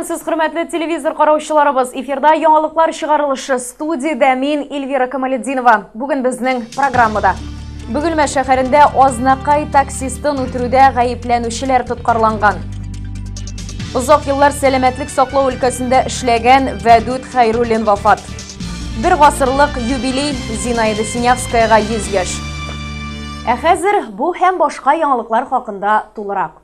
Исәнмесез, хөрмәтле телевизор караучыларыбыз. Эфирда яңалыклар чыгарылышы. Студиядә мин Эльвира Камалетдинова. Бүген безнең программада. Бөгелмә шәһәрендә Азнакай таксистын үтерүдә гаепләнүчеләр тоткарланган. Озак еллар сәламәтлек саклау өлкәсендә эшләгән Вәдүт Хәйруллин вафат. Бер гасырлык юбилей Зинаида Синявскаяга 100 яшь. Ә хәзер бу һәм башка яңалыклар хакында тулырак.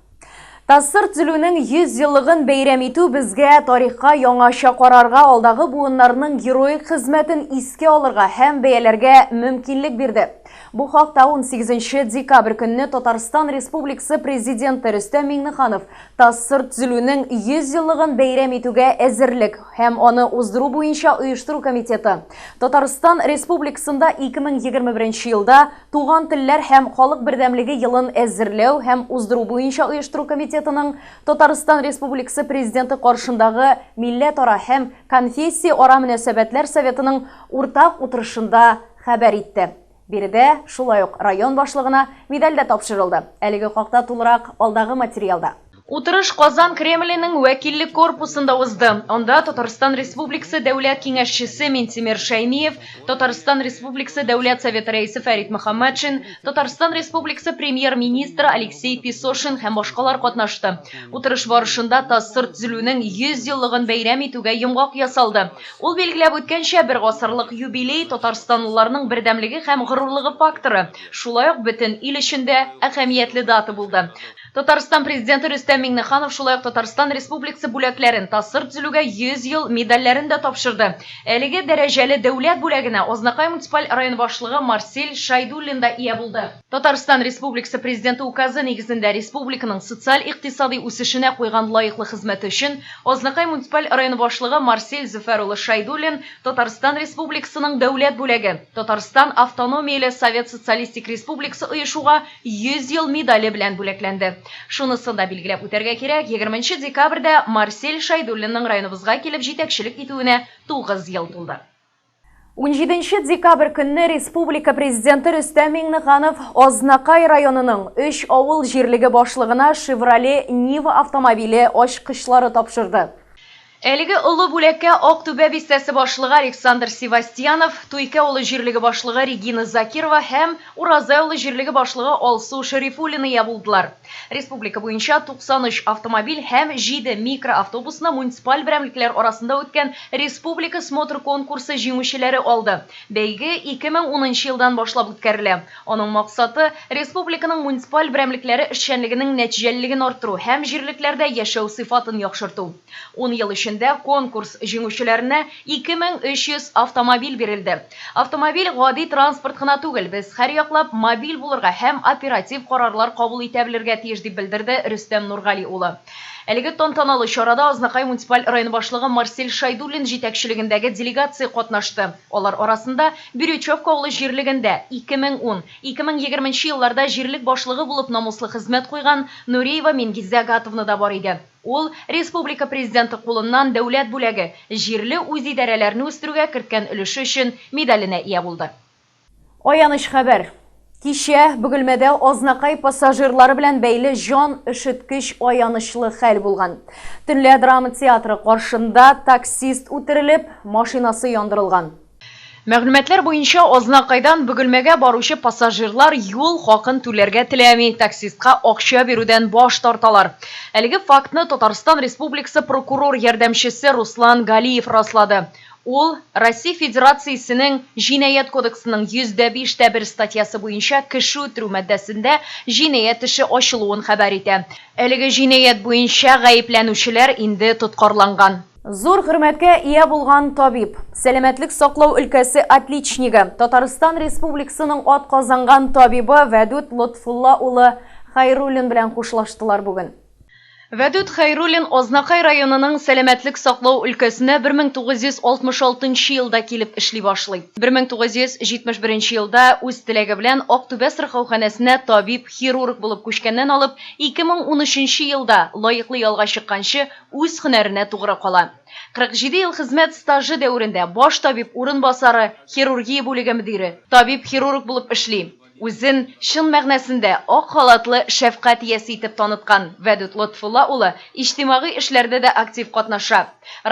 ТАССР төзелүнең 100 еллыгын бәйрәм итү безгә тарихка яңача карарга, алдагы буыннарның героик хезмәтен искә алырга һәм бәяләргә мөмкинлек бирде. Бу хакта 18 декабрь көнне Татарстан Республикасы Президенты Рөстәм Миңнеханов ТАССР төзелүнең 100 еллыгын бәйрәм итүгә әзерлек һәм аны уздыру буенча оештыру комитеты Татарстан Республикасында 2021 елда Туган телләр һәм халык бердәмлеге елын әзерләү һәм уздыру буенча оештыру комитетының Татарстан Республикасы Президенты каршындагы Милләтара һәм конфессияара мөнәсәбәтләр советының уртак утырышында хәбәр итте. Биредә шулай ук район башлыгына медаль дә тапшырылды. Әлеге хакта тулырак алдагы материалда. Утырыш Казан Кремленең вәкиллек корпусында узды. Анда Татарстан Республикасы Дәүләт Киңәшчесе Минтимер Шәймиев, Татарстан Республикасы Дәүләт Советы Рәисе Фәрит Мөхәммәтшин, Татарстан Республикасы Премьер-министры Алексей Песошин һәм башкалар катнашты. Утырыш барышында ТАССР төзелүнең 100 еллыгын бәйрәм итүгә йомгак ясалды. Ул билгеләп үткәнчә, бер гасырлык юбилей, татарстанлыларның бердәмлеге һәм горурлыгы факторы, шулай ук бөтен ил өчен дә әһәмиятле дата булды. Татарстан Президенты Рөстәм Миңнеханов шулай ук Татарстан Республикасы бүләкләрен, ТАССР төзелүгә 100 ел медальләрен дә тапшырды. Әлеге дәрәҗәле дәүләт бүләгенә Азнакай муниципаль районы башлыгы Марсель Шәйдуллин да ия булды. Татарстан Республикасы Президенты Указы нигезендә республиканың социаль-икътисадый үсешенә куйган лаеклы хезмәте өчен Азнакай муниципаль районы башлыгы Марсель Зөфәр улы Шәйдуллин Татарстан Республикасының дәүләт бүләге, Татарстан Автономияле Совет Социалистик Республикасы оешуга 100 ел медале белән бүләкләнде. Шунысын да билгеләп үтәргә кирәк, егерменче декабрьдә Марсель Шәйдуллинның районыбызга килеп җитәкчелек итүенә 9 ел тулды. Унҗиденче декабрь көнне республика Президенты Рөстәм Миңнеханов Азнакай районының өч авыл җирлеге башлыгына Шевроле Нива автомобиле ачкычлары тапшырды. Әлеге олы бүләккә Актүбә бистәсе башлыгы Александр Севастьянов, Туйкә авылы җирлеге башлыгы Регина Закирова һәм Уразай авылы җирлеге башлыгы Алсу Шәрифуллина ия булдылар. Республика буенча 93 автомобиль һәм җиде микроавтобусны муниципаль берәмлекләр арасында үткән республика смотр-конкурсы җиңүчеләре алды. Бәйге 2010 нчы елдан башлап үткәрелә. Аның максаты, республиканың муниципаль берәмлекләре эшчәнлегенең нәтиҗәлелеген арттыру һәм җирлекләрдә яшәү сыйфатын яхшырту. Ун ел эчендә конкурс җиңүчеләренә 2300 автомобиль бирелде. Автомобиль гади транспорт кына түгел, без һәрьяклап мобиль булырга һәм оператив карарлар кабул итә белергә тиеш, дип белдерде Рөстәм Нургали улы. Әлеге тантаналы чарада Азнакай муниципаль районы башлыгы Марсель Шәйдуллин җитәкчелегендәге делегация катнашты. Алар арасында Бирючевка авылы җирлегендә 2010, 2020 нче елларда җирлек башлыгы булып намуслы хезмәт куйган Нуриева Мингизә Гатовна да бар иде. Ул республика Президенты кулыннан дәүләт бүләге, җирле үзидарәләрне үстерүгә керткән өлеше өчен медаленә ия булды. Аяныч хәбәр. Кичә Бөгелмәдә Азнакай пассажирлары белән бәйле җан өшеткеч аянычлы хәл булган. Төнлә драма театры каршында таксист үтерелеп, машинасы яндырылган. Мәгълүматлар буенча, Азнакайдан Бөгелмәгә баручы пассажирлар юл хакын түләргә теләми, таксистка акча бирүдән баш тарталар. Әлеге фактны Татарстан Республикасы прокурор ярдәмчесе Руслан Галиев раслады. Ул Россия Федерациясенең Җинаять кодексының 105 тә 1 статьясы буенча кеше үтерү маддәсендә җинаять эше ачылуын хәбәр итә. Әлеге җинаять буенча гаепләнүчеләр инде тоткарланган. Зур хөрмәткә ия булган табиб, сәламәтлек саклау өлкәсе отличнигы, Татарстан Республикасының атказанган табибы Вәдүт Лотфулла улы Хәйруллин белән хушлаштылар бүген. Вәдүт Хәйруллин Азнакай районының сәламәтлек саклау өлкәсенә 1966 нчы елда килеп эшли башлый. 1971 нче елда үз теләге белән Актүбә сырхауханәсенә табиб-хирург булып күчкәннән алып 2013 нче елда лаеклы ялга чыкканчы үз һөнәренә тугры кала. 47 ел хезмәт стажы дәверендә баш табиб урынбасары, хирургия бүлеге мөдире, табиб-хирург булып эшли. Үзен чын мәгънәсендә ак халатлы шәфкать иясе итеп таныткан Вәдүт Лотфулла улы иҗтимагый эшләрдә дә актив катнаша.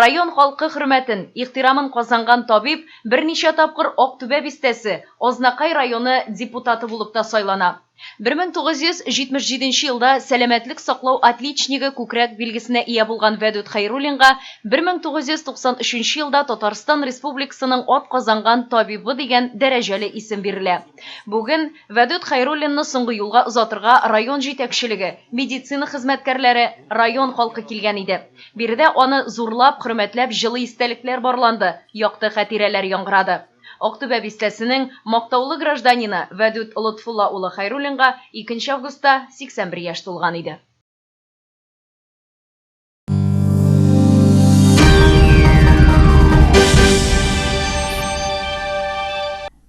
Район халкы хөрмәтен, ихтирамын казанган табиб берничә тапкыр Актүбә бистәсе, Азнакай районы депутаты булып та сайлана. 1977 нче елда Сәламәтлек саклау отличнигы күкрәк билгесенә ия булган Вәдүт Хәйруллинга 1993 нче елда Татарстан Республикасының атказанган табибы дигән дәрәҗәле исем бирелә. Бүген Вәдүт Хәйруллинны соңгы юлга озатырга район җитәкчелеге, медицина хезмәткәрләре, район халкы килгән иде. Биредә аны зурлап, хөрмәтләп җылы истәлекләр барланды, якты хатирәләр яңгырады. Актүбә бистәсенең мактаулы гражданины Вәдүт Лотфулла улы Хәйруллинга 2 августта 81 яшь тулган иде.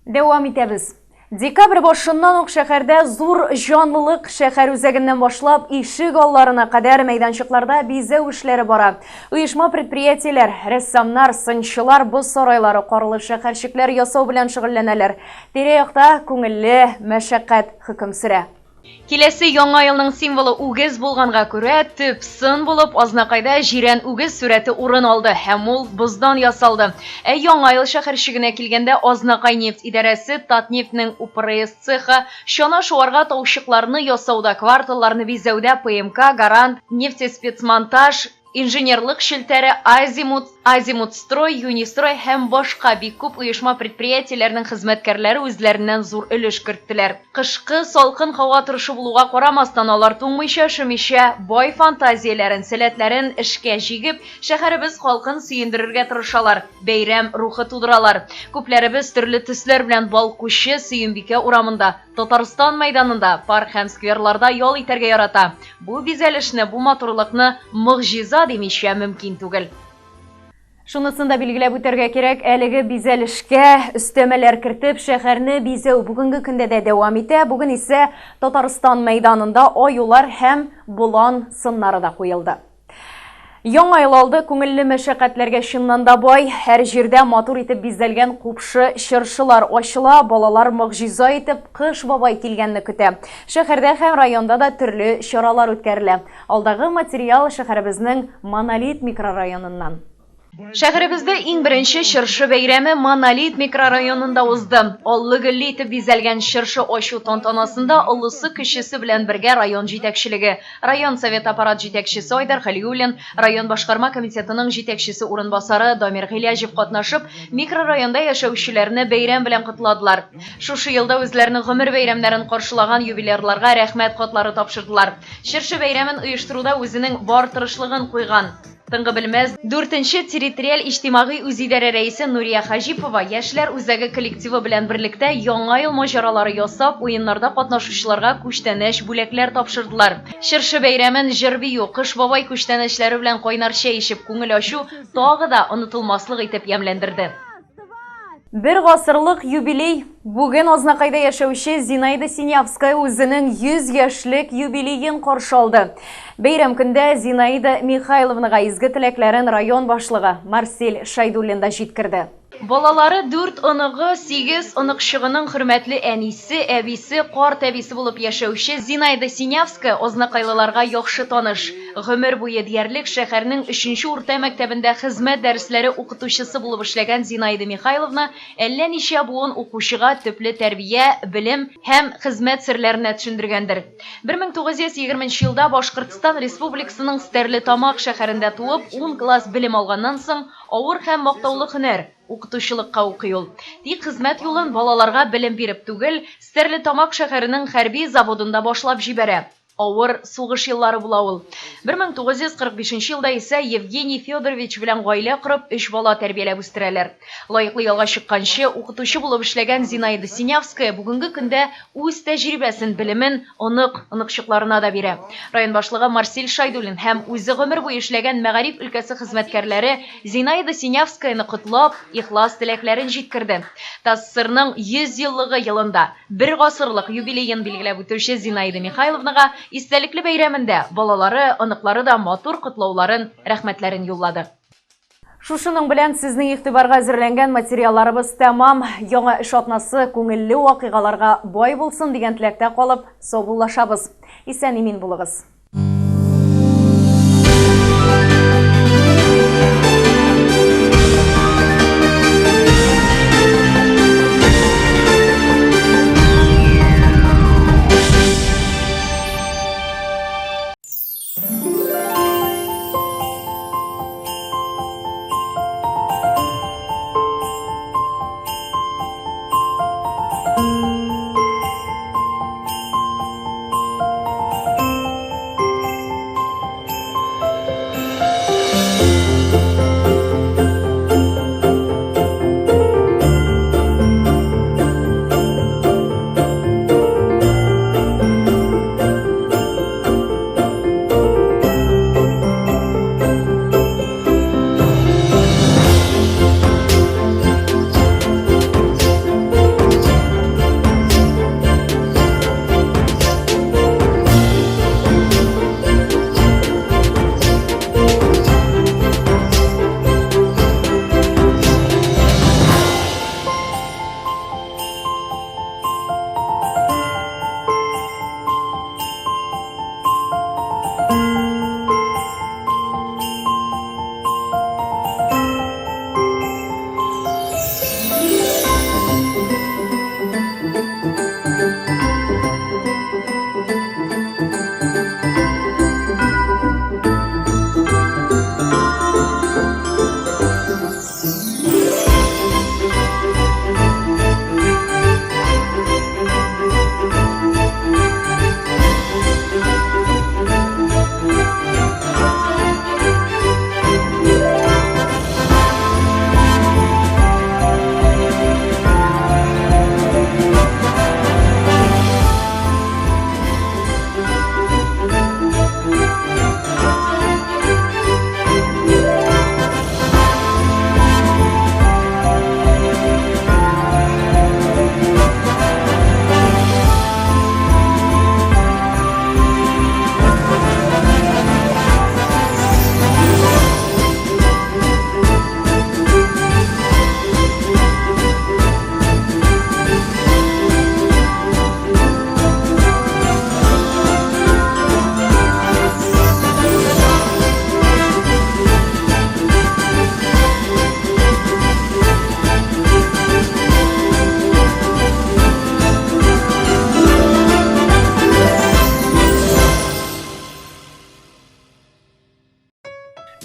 Дәвам итәбез. Декабрь башыннан ук шәһәрдә зур җанлылык шәһәр үзәгеннән башлап ишек алларына кадәр мәйданчыкларда бизәү эшләре бара. Оешма предприятиеләр, рәссамнар, сынчылар боз сарайлары, карлы шәһәрчекләр ясау белән шөгыльләнәләр. Тирә-якта күңелле мәшәкать хөкем сөрә. Киләсе Яңа елның символы үгез булганга күрә, төп сын булып Азнакайда җирән үгез сурәте урын алды һәм ул боздан ясалды. Ә Яңа ел шәһәрчегенә килгәндә, Азнакай нефть идарәсе, Татнефтьнең УПРС цехы, чана шуарга таучыкларны ясауда, кварталларны бизәүдә ПМК, Гарант, Нефтеспецмонтаж, Инженерлык челтәре, Азимут, Азимутстрой, Юнистрой һәм башка бик күп оешма-предприятиеләрнең хезмәткәрләре үзләреннән зур өлеш керттеләр. Кышкы салкын һава торышы булуга карамастан, алар туңмыйча, өшемичә, бай фантазияләрен, сәләтләрен эшкә җигеп, шәһәребез халкын сөендерергә тырышалар, бәйрәм рухы тудыралар. Күпләребез төрле төсләр белән балкучы Сөембикә урамында, Татарстан мәйданында, парк һәм скверларда ял итәргә ярата. Бу бизәлешне, бу матурлыкны могҗиза димичә мөмкин түгел. Шунысын да билгеләп үтәргә кирәк, әлеге бизәлешкә өстәмәләр кертеп, шәһәрне бизәү бүгенге көндә дә дәвам итә. Бүген исә Татарстан мәйданында аюлар һәм болан сыннары да куелды. Яңа ел алды күңелле мәшәкатьләргә чыннан да бай. Һәр җирдә матур итеп бизәлгән купшы чыршылар ачыла, балалар могҗиза итеп Кыш бабай килгәнне көтә. Шәһәрдә һәм районда да төрле чаралар үткәрелә. Алдагы материал шәһәребезнең Монолит микрорайоныннан. Шәһәребездә иң беренче чыршы бәйрәме Монолит микрорайонында узды. Аллы-гөлле итеп бизәлгән чыршы ачу тантанасында олысы-кечесе белән бергә район җитәкчелеге, район Советы аппарат җитәкчесе Айдар Хәлиуллин, район башкарма комитетының җитәкчесе урынбасары Дамир Гыйләҗев катнашып, микрорайонда яшәүчеләрне бәйрәм белән котладылар. Шушы елда үзләренең гомер бәйрәмнәрен каршылаган юбилярларга рәхмәт хатлары тапшырдылар. Чыршы бәйрәмен оештыруда үзенең бар тырышлыгын куйган. Тынгы белмәс, дүртенче территориаль иҗтимагый үзидарә рәисе Нурия Хаҗипова Яшьләр үзәге коллективы белән берлектә Яңа ел маҗаралары ясап, уеннарда катнашучыларга күчтәнәч, бүләкләр тапшырдылар. Чыршы бәйрәмен җыр-бию, Кыш бабай күчтәнәчләре белән кайнар чәй эчеп күңел ачу тагы да онытылмаслык итеп ямьләндерде. Бер гасырлык юбилей. Бүген Азнакайда яшәүче Зинаида Синявская үзенең 100 яшьлек юбилеен каршы алды. Бәйрәм көндә Зинаида Михайловнага изге теләкләрен район башлыгы Марсель Шайдуллин да җиткерде. Балалары, дүрт оныгы, сигез оныкчыгының хөрмәтле әнисе, әбисе, карт әбисе булып яшәүче Зинаида Синявская азнакайлыларга яхшы таныш. Гомер буе диярлек шәһәрнең өченче урта мәктәбендә хезмәт дәресләре укытучысы булып эшләгән Зинаида Михайловна әллә ничә буын укучыга төпле тәрбия, белем һәм хезмәт серләренә төшендергәндер. 1920 нче елда Башкортстан Республикасының Стәрлетамак шәһәрендә туып, ун класс белем алганнан соң, авыр һәм мактаулы һөнәр, укытучылыкка укый ул. Тик хезмәт юлын балаларга белем биреп түгел, Стәрлетамак шәһәренең хәрби заводында башлап җибәрә. Авыр сугыш еллары була ул. 1945 нче елда исә Евгений Федорович белән гаилә корып, өч бала тәрбияләп үстерәләр. Лаеклы ялга чыкканчы укытучы булып эшләгән Зинаида Синявская бүгенге көндә үз тәҗрибәсен, белемен онык, оныкчыкларына да бирә. Район башлыгы Марсель Шайдуллин һәм үзе гомер буе эшләгән мәгариф өлкәсе хезмәткәрләре Зинаида Синявскаяны котлап, ихлас теләкләрен җиткерде. ТАССРның 100 еллыгы елында Бер гасырлык юбилеен билгеләп үтүче Зинаида Михайловнага истәлекле бәйрәмендә балалары, оныклары да матур котлауларын, рәхмәтләрен юллады. Шушының белән сезнең игътибарга әзерләнгән материалларыбыз тәмам. Яңа эш атнасы күңелле вакыйгаларга бай булсын дигән теләктә калып, саубуллашабыз. Исән-имин булыгыз.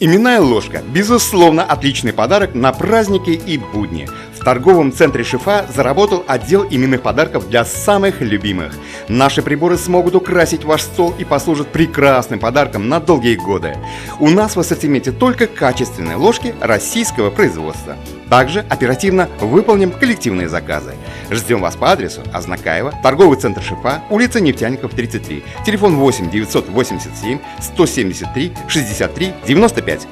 Именная ложка – безусловно, отличный подарок на праздники и будни. В торговом центре «Шифа» заработал отдел именных подарков для самых любимых. Наши приборы смогут украсить ваш стол и послужат прекрасным подарком на долгие годы. У нас в ассортименте только качественные ложки российского производства. Также оперативно выполним коллективные заказы. Ждем вас по адресу Азнакаево, торговый центр «Шифа», улица Нефтяников, 33, телефон 8 987 173 63 95.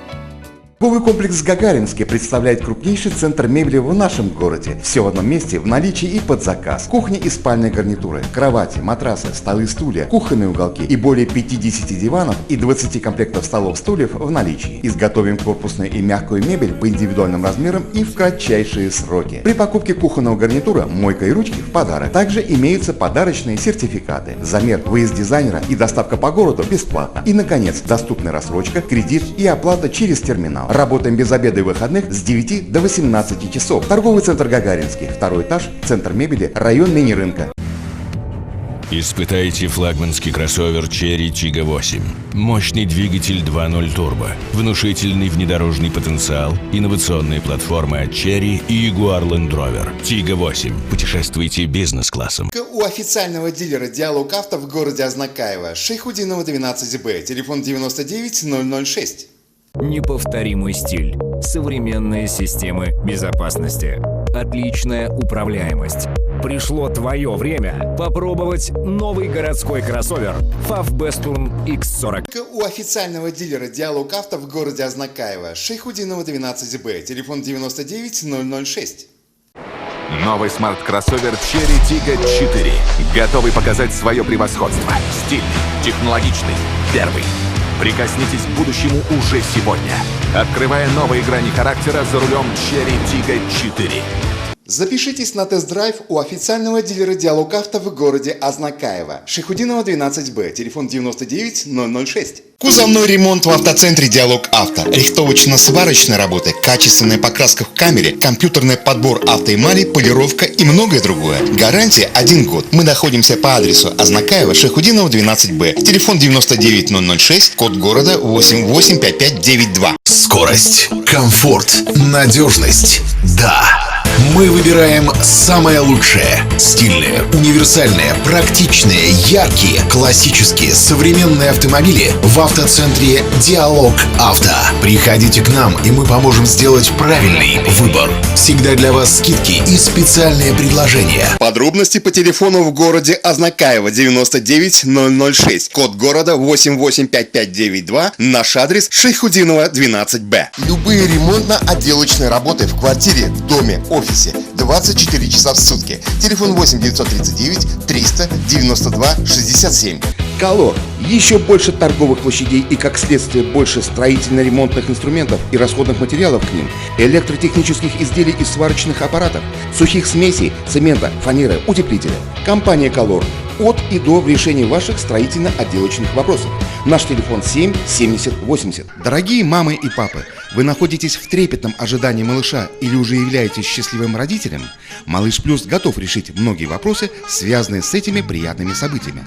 Торговый комплекс «Гагаринский» представляет крупнейший центр мебели в нашем городе. Все в одном месте, в наличии и под заказ. Кухни и спальные гарнитуры, кровати, матрасы, столы, стулья, кухонные уголки и более 50 диванов и 20 комплектов столов-стульев в наличии. Изготовим корпусную и мягкую мебель по индивидуальным размерам и в кратчайшие сроки. При покупке кухонного гарнитура мойка и ручки в подарок. Также имеются подарочные сертификаты. Замер, выезд дизайнера и доставка по городу бесплатно. И, наконец, доступная рассрочка, кредит и оплата через терминал. Работаем без обеда и выходных с 9 до 18 часов. Торговый центр «Гагаринский», второй этаж, центр мебели, район мини-рынка. Испытайте флагманский кроссовер Chery Tiggo 8. Мощный двигатель 2.0 турбо, внушительный внедорожный потенциал, инновационные платформы от Chery и Jaguar Land Rover. Tiggo 8. Путешествуйте бизнес-классом. У официального дилера «Диалог Авто» в городе Азнакаево, Шайхутдинова 12Б, телефон 99 006. Неповторимый стиль, современные системы безопасности, отличная управляемость. Пришло твое время попробовать новый городской кроссовер FAW Bestune X40. У официального дилера «Диалог Авто» в городе Азнакаево, Шайхутдинова 12Б, телефон 99 006. Новый смарт-кроссовер Chery Tiggo 4. Готовый показать свое превосходство. Стильный, технологичный, первый. Прикоснитесь к будущему уже сегодня. Открывая новые грани характера за рулем Chery Tiggo 4. Запишитесь на тест-драйв у официального дилера «Диалог Авто» в городе Азнакаево. Шайхутдинова, 12Б, телефон 99 006. Кузовной ремонт в автоцентре «Диалог Авто». Рихтовочно-сварочные работы, качественная покраска в камере, компьютерный подбор автоэмали, полировка и многое другое. Гарантия 1 год. Мы находимся по адресу Азнакаево, Шайхутдинова, 12Б. Телефон 99 006, код города 885592. Скорость, комфорт, надежность. Да, мы выбираем самое лучшее. Стильные, универсальные, практичные, яркие, классические, современные автомобили в автоцентре «Диалог Авто». Приходите к нам, и мы поможем сделать правильный выбор. Всегда для вас скидки и специальные предложения. Подробности по телефону в городе Азнакаево 99 006. Код города 885592. Наш адрес: Шайхутдинова, 12Б. Любые ремонтно-отделочные работы в квартире, в доме, офисе 24 часа в сутки. Телефон 8 939 392 67. Колор. Еще больше торговых площадей и, как следствие, больше строительно-ремонтных инструментов и расходных материалов к ним, электротехнических изделий и сварочных аппаратов, сухих смесей, цемента, фанеры, утеплителя. Компания «Колор» от и до в решении ваших строительно-отделочных вопросов. Наш телефон 7 70 80. Дорогие мамы и папы, вы находитесь в трепетном ожидании малыша или уже являетесь счастливым родителем? Малыш Плюс готов решить многие вопросы, связанные с этими приятными событиями.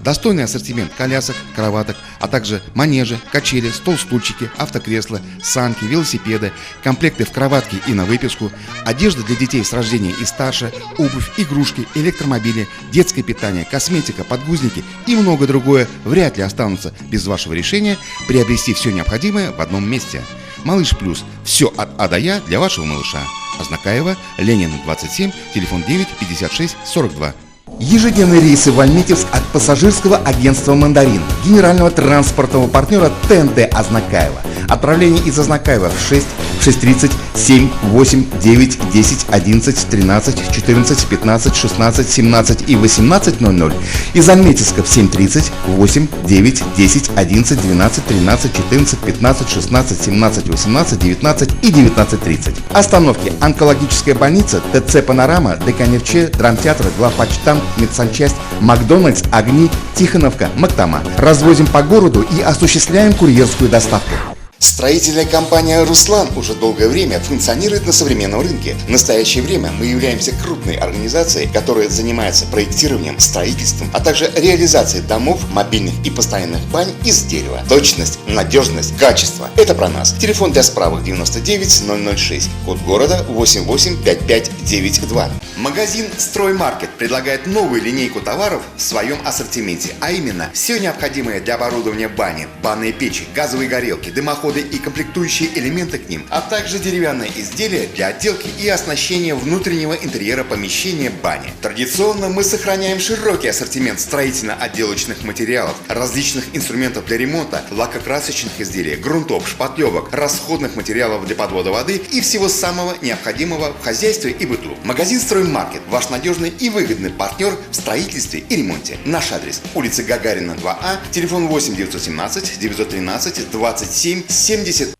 Достойный ассортимент колясок, кроваток, а также манежи, качели, стол-стульчики, автокресла, санки, велосипеды, комплекты в кроватки и на выписку, одежда для детей с рождения и старше, обувь, игрушки, электромобили, детское питание, косметика, подгузники и многое другое вряд ли останутся без вашего решения приобрести все необходимое в одном месте. Малыш Плюс. Все от А до Я для вашего малыша. Азнакаево, Ленина, 27, телефон 9 56 42. Ежедневные рейсы в Альметьевск от пассажирского агентства «Мандарин», генерального транспортного партнера ТНТ Азнакаево. Отправление из Азнакаева в 6, в 6:30, 7, 8, 9, 10, 11, 13, 14, 15, 16, 17 и 18:00. Из Альметьевска в 7:30, 8, 9, 10, 11, 12, 13, 14, 15, 16, 17, 18, 19 и 19:30. Остановки: Онкологическая больница, ТЦ «Панорама», ДК «Нефтчи», Драмтеатр, Главпочтамт, Медсанчасть, Макдональдс, Огни, Тихоновка, Мактама. Развозим по городу и осуществляем курьерскую доставку. Строительная компания «Руслан» уже долгое время функционирует на современном рынке. В настоящее время мы являемся крупной организацией, которая занимается проектированием, строительством, а также реализацией домов, мобильных и постоянных бань из дерева. Точность, надежность, качество – это про нас. Телефон для справок 99 006, код города 885592. Магазин «Строймаркет» предлагает новую линейку товаров в своем ассортименте, а именно все необходимое для оборудования бани, банные печи, газовые горелки, дымоходы и комплектующие элементы к ним, а также деревянные изделия для отделки и оснащения внутреннего интерьера помещения бани. Традиционно мы сохраняем широкий ассортимент строительно-отделочных материалов, различных инструментов для ремонта, лакокрасочных изделий, грунтов, шпатлевок, расходных материалов для подвода воды и всего самого необходимого в хозяйстве и быту. Магазин «Строймаркет» – ваш надежный и выгодный партнер в строительстве и ремонте. Наш адрес: улица Гагарина, 2А, телефон 8 917 913 27 70.